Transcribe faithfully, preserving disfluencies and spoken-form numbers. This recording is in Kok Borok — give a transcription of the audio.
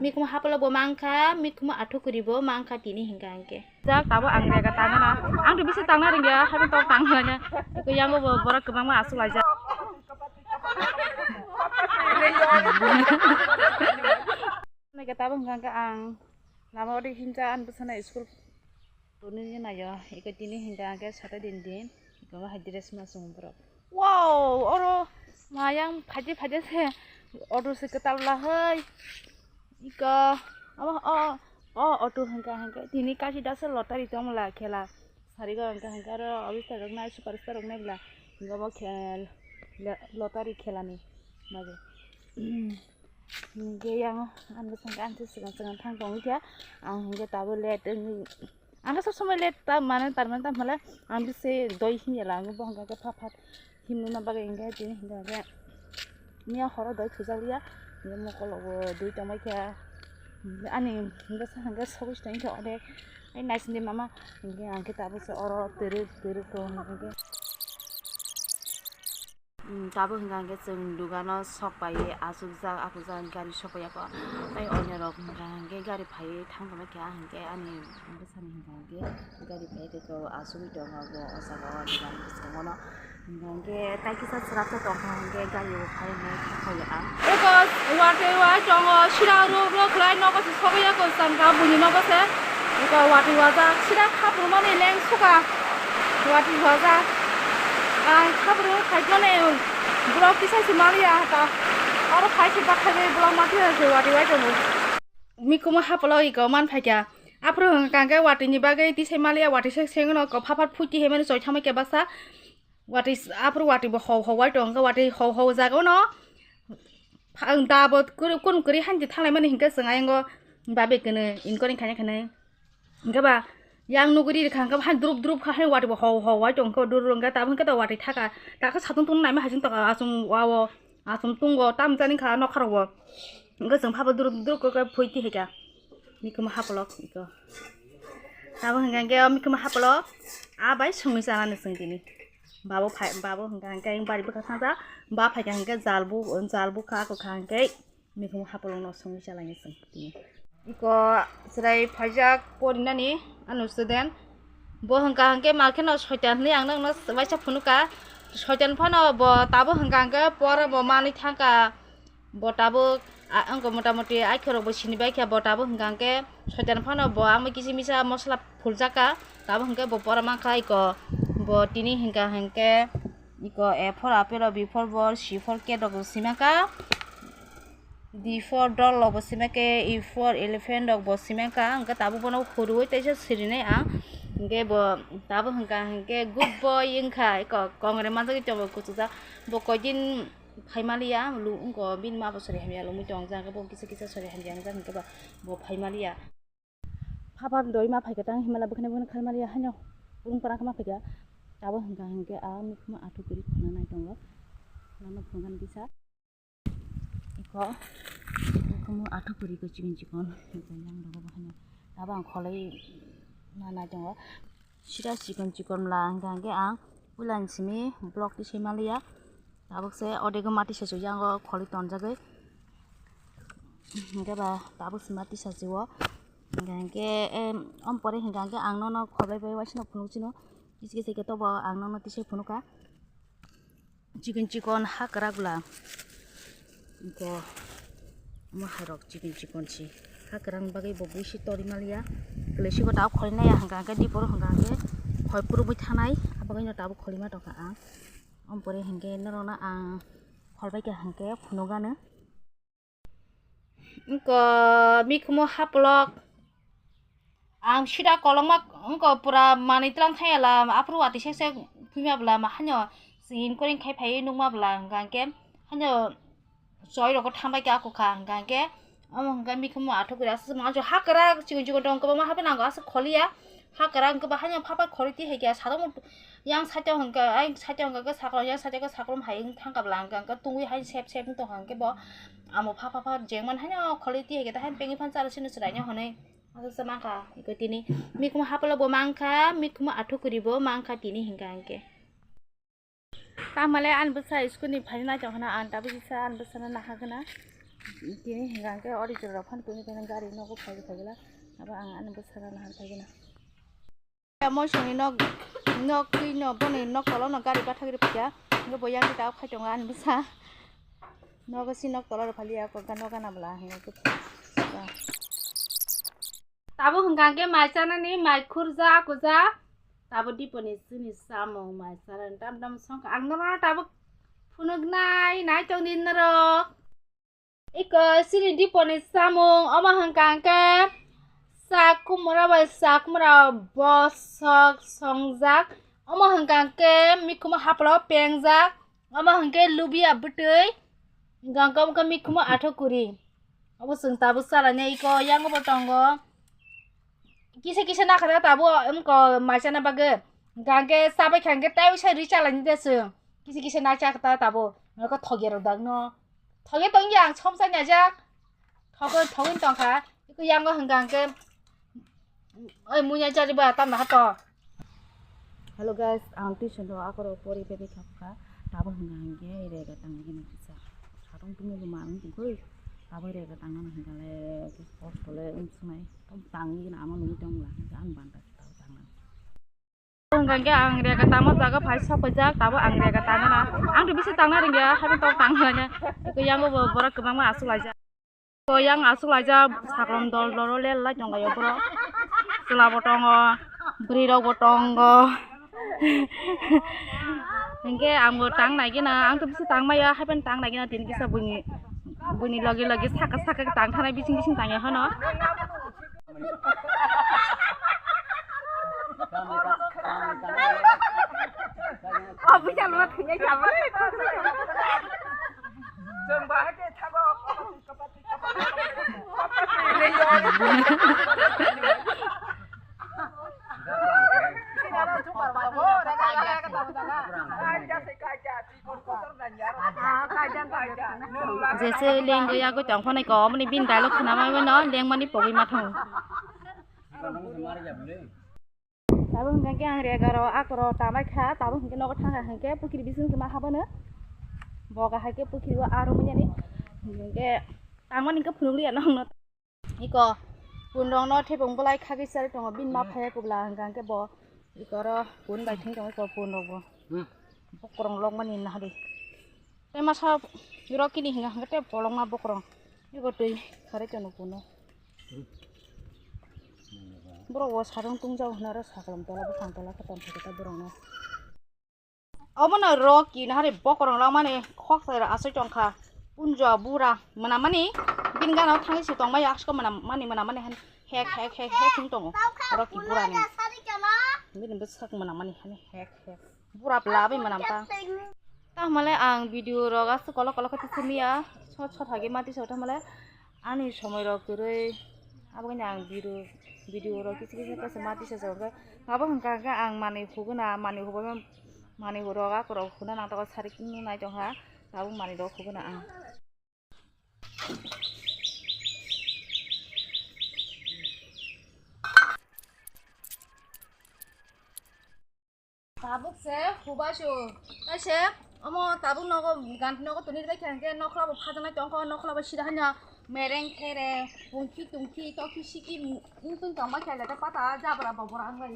Mikhumu hapolo bo mankha, mikhumu athukuri bo mankha tini hingka hingke. Jak tabo ang rega tangana. Ang to bisi tangna ringya, habi tok tangana. Ko yango bo borok kwbangma asuk laijak. Nega tabo hingka hingke ang lama odi hinja an bwsana school tuni nayo. Iko tini hingka hingke sata din din. Iko hai dress ma sung borok. Wow, oro mayang phaide phaide se auto se kwtal lahai. Iko, amo, o, o auto hingka hingke tini kachi dasa lottery tongmala khela. Sarigo hingka hingke aro officer rok nai, superstar rok nai bla. Hingke bo khel, le-, lottery khelani bagwi. Hingke yang ano sangka ang se swkang swkang thang tongwi kha. Ang hingke tabuk late wngwi Ang khe sob somoi late ta mane tar mane ta hwnle ang bisi doi himya la ang bo hwnka khe pha pha himna bagwi hwnka tini hwnka khe miya horo doi thujak liya hwnka mokol bo dui tongbai khe ani bwsa hwnka sogwi se tongkhe ode ai naisingni mama hwnka ang khe tabuk se oro twrwk twrwk tong hwnka khe. Tabuk hwnka hwnkhe chwng dugano sok pai achukjak, achukjak gari sok pai ya kho. Tei onyorok hwnka hwnkhe gari phaiwi thang tongma khe, ah hwnkhe ani bwsani hwnka hwnkhe gari phai tei kho achugwi tongo bo o jaga o dugan bwskango no. Hwnka hwnkhe tai kisa chwrap tongkha hwnkhe gari o phai hwnwi thang kho ang. Eko watwi wai tongo, sira ruk ruk khlai nogo se sogwi ya kho chwng kha buini nogo se. Eko watwi wajak, sira khapurmani leng suka. Watwi hojak. Ang khabru khaikmani borok tisai se maliya ta. Oro khai se bakhaigwi borok mati hai se watwi wai tongo. Mikhumu hapolo iko man phaikha. Aphuru hwnkha khe watwi ni bagwi tisai maliya, watwi se sengno ko phaphat phuti hemani choi thamai khe baksa. Watwi s-, aphuru watwi bo hau hau wai tongo, watwi hau hau jaga no. Ang da bo kunu kunu kwrwi hanti thanglai mani hinkhe chwng ayang o babe kunu inkori khaina khainai. Hingke ba yang nuguri rikha hingke ba hai drup drup kha hai watwi bo hau hau wai tong khe dur rung khe tabuk hingke watwi thaka taka satung tung naima hai sing taka asung wa o asung tung o tam jani kha nokha rok bo hingke chwng phabo drup drup khe phui ti hai kha mikhumu hapolok iko tabuk hingke hingke mikhumu hapolok a bai songwi chanani chwng tini babo phai babo hingke hingke bari bwkha sanja ba phaikha hingke jal bu jal bukha ako kha hingke. Mikhumu hapolokno songwi chalaini chwng tini. Iko chwrai phaijak porinani ano student. Bo hwnkha hwnkhe malkheno soitan hinwi ang nokno waisa phunuka. Soitan phano bo tabuk hwnkha hwnkhe pora bo manwi thangkha. Bo tabuk a-, wngkha motamoti aikhorokbo sinibaikha bo tabuk hwnkha hwnkhe soitan phano bo ang bai kisa misa mosla phuljaka. Tabuk hwnkhe bo pora mankha iko. Bo tini hwnkha hwnkhe iko A for apple, B for ball, C for cat rokbo simaka. D for doll rokbo simake, E for elephant rokbo simaka. Hwnkhe tabuk bono hurui teisa sirinai ang. Hwnkhe bo tabuk hwnkha hwnkhe good boy wngkha. Eko kongre manjagwi tongo kuchukjak. Bo koidin phaimaliya, lu-, wngkha bini ma bo sori hamya lomwi tongjak. Bo kisa kisa sori hamya wngjak hwnkhe bo, bo phaimaliya. Phapar doi ma phaikha tang himala bwkhani bwkhani khalmaliya haino. Urung parang khe ma phaikha. Tabuk hwnkha hwnkhe a mikhumu athukwrwi khwnanai tongo. Lama phunukani kisa. Iko, mikhumu athukwrwi khe chikon chikon, yang rogo bo haino. Abo ang kholwi nanai tongo. Sida chikon chikon bwla hwnkha hwnkhe ang puilani simi block tisai maliya. Tabuk se odego mati se chuyango kholwi tonjagwi. Hwnkhe ba tabuk se mati se chuo. Hwnkha hwnkhe, em, om pore hwnkha hwnkhe ang nono kholbai bai waisano phunuk chino. Kisa kisa khe tobo ang nono tisai phunukha. Chikon chikon ha kwrak bwla. Hwnkhe omo hairok chikon chikon si. Ha kwrang bagwi bo buisi tori maliya. Kwlwi siko tabuk kholi naiya hwnkha hwnkhe diporo hwnkha hwnkhe khoi purubui thanai. Abagwino tabuk kholi ma tongkha ang. Om pore hwnkhe norokno ang kholbai kha hwnkhe phunukgano. Wngkha mikhumu hapolok. Ang sida kolokma wngkha pura manwi tlang thangya la, aphuru watwi sek sek phima bwla ma haino singin koring khai phaiwi nukma bwla hwnkha hwnkhe haino choi rogo thambai khe ako kha hwnkha hwnkhe omo hwnkhe mikhumu athukuri aswk mangso ha kwrak chikon chikon tong kwbangma haphai nango aswk kholiya ha kwrak hwnkhe bo haino phapha kholi twi hai khe sadokma yang side o hwnkhe ayang side o hwnkhe sakro yang side o sakro hai wng thangkha bwla hwnkha hwnkhe tungwi hai sep sep wng tongkha hwnkhe bo. Amo pha pha pha jengman haino kholi twi hai khe tahai pengwi phan charo sino chwraino hwnwi aswk se mankha iko tini mikhumu hapolo bo mankha mikhumu athukuri bo mankha tini hwnkha hwnkhe. Tamale ani bwsa school ni phaina naitong khna ang tabuk kisa ani bwsano nahagwna Tini hingka hingke ori jora phano tini phano gari nogo phai phai gela. Abo ang ani bwsara nahar phai gela. Moisongni nok, nok twi no boni nok tolo no gari bathagri phaiya. Hingke bo yang ta khai tongo ani bwsa. Nogo si nok tolo rw phaliya ko gana bwla hingke. Tabuk hingka hingke mai chanani mai khurja kuja. Tabuk diponi chini samung mai chanani tam tam songkha. Ang norok tabuk phunuknai nai tongdi norok. Iko chini diponi samung omo hingka hingke sakumura bai sakumura bosok songjak. Omo hingka hingke mikhumo haplo pengjak. Omo hingke lubia bwtwi. Hingka hingke omo khe mikhumo athok kuri. Obo chwng tabuk chalainai iko yango bo tongo. Kisa kisa nakha tabuk wngkha mai chana bagwi. Hingka hingke chabai kha hingke tei wngsa ri chalainai de chwng. Kisa kisa nai chakha tabuk. Nokho thoge rok dagno. Thoge tongya ang somsa nyajak. Thogo thogin tongkha. Iko yango hingka hingke. Oi munya jari ba tam naha to. Hello guys, ang tuition ro akoro pori pori thapkha. Tabuk hingka hingke rega tangwi gini kisa. Sarung tungwi bo manwi tongkha. Tabuk rega tangna hingka le kosto le wng sunai. Tong tangwi gini ama nungwi tongla. Ang banta tabuk tangna. Hingka hingke ang rega tangma jaga phai sok paijak, tabuk ang rega tangna. Ang to bisi tangna ringya, habi tok tangna. Iko yango bo borok kwbangma asuk laijak. Yang asuk laijak saklom dol dol le lai tong laio borok. Chwla bo tongo, bwrwi rok bo tongo. Hingke ang bo tang nai gina, ang to bisi tang maya, happen tang nai gina tini kisa buini, buini logi logi saka saka tang thana bising bising tang ya hano. Oh, bisa lu thanya siapa? Jese lenggo yago tongphonai ko, omoni bini dialog khwnamai mano, lengmani pogwi ma thango. Tabuk hingke ang rega ro akoro tamai kha, tabuk hingke nogo thangkha hingke pukiri bising se ma habano. Boga hai khe pukiri o aro manyani. Hingke tangmani hingke phunukliya nongno. Iko pun rokno thepung bolai khagwi charwi tongo, bini ma phaiya kubla hingka hingke bo iko ro pun bai thwng tongo iko pun rok bo. Bokorong lokmani nahadi. Tei masa rok kini hingka hingke tei bolongma bokorong. Iko twi kharwi tono kuno. Borok bo sarung tungjago hwnwi aro saklam tola bwkhang tola khe tongthok khe borokno. Obono rok kini hari bokorong rok mani khok sai rok asai tongkha. Punjo bura mwnamani bini gana o thangwi se tongmai asko mwnamani mwnamani hani hek hek hek hek wng tongo. Rok ki bura ni bini bwsak mwnamani hani hek hek. Bura bwla bai mwnam ta. Tamo le ang video rok aswk kolok kolok khe tisi miya. Sot sot hagi mati sot tamo le ani somoi rok kwrwi. Abo ni ang video, video rok kisi kisi khe mati sot sot khe. Abo hwnka khe ang manwi huguna, manwi huguna, manwi rok akorok huna nang tokha sari kunu nai tongkha. Abo manwi rok huguna ang. Tabuk se hubasu. Taise omo tabuk nogo ganti nogo tuni bai khe hwnkhe nokhla bo phajaknai tongkho, nokhla bo sida hanya mereng khere, bungkhi tungkhi, tokhi siki, wng tong tongma khe leta pata jabra bobora wng bai.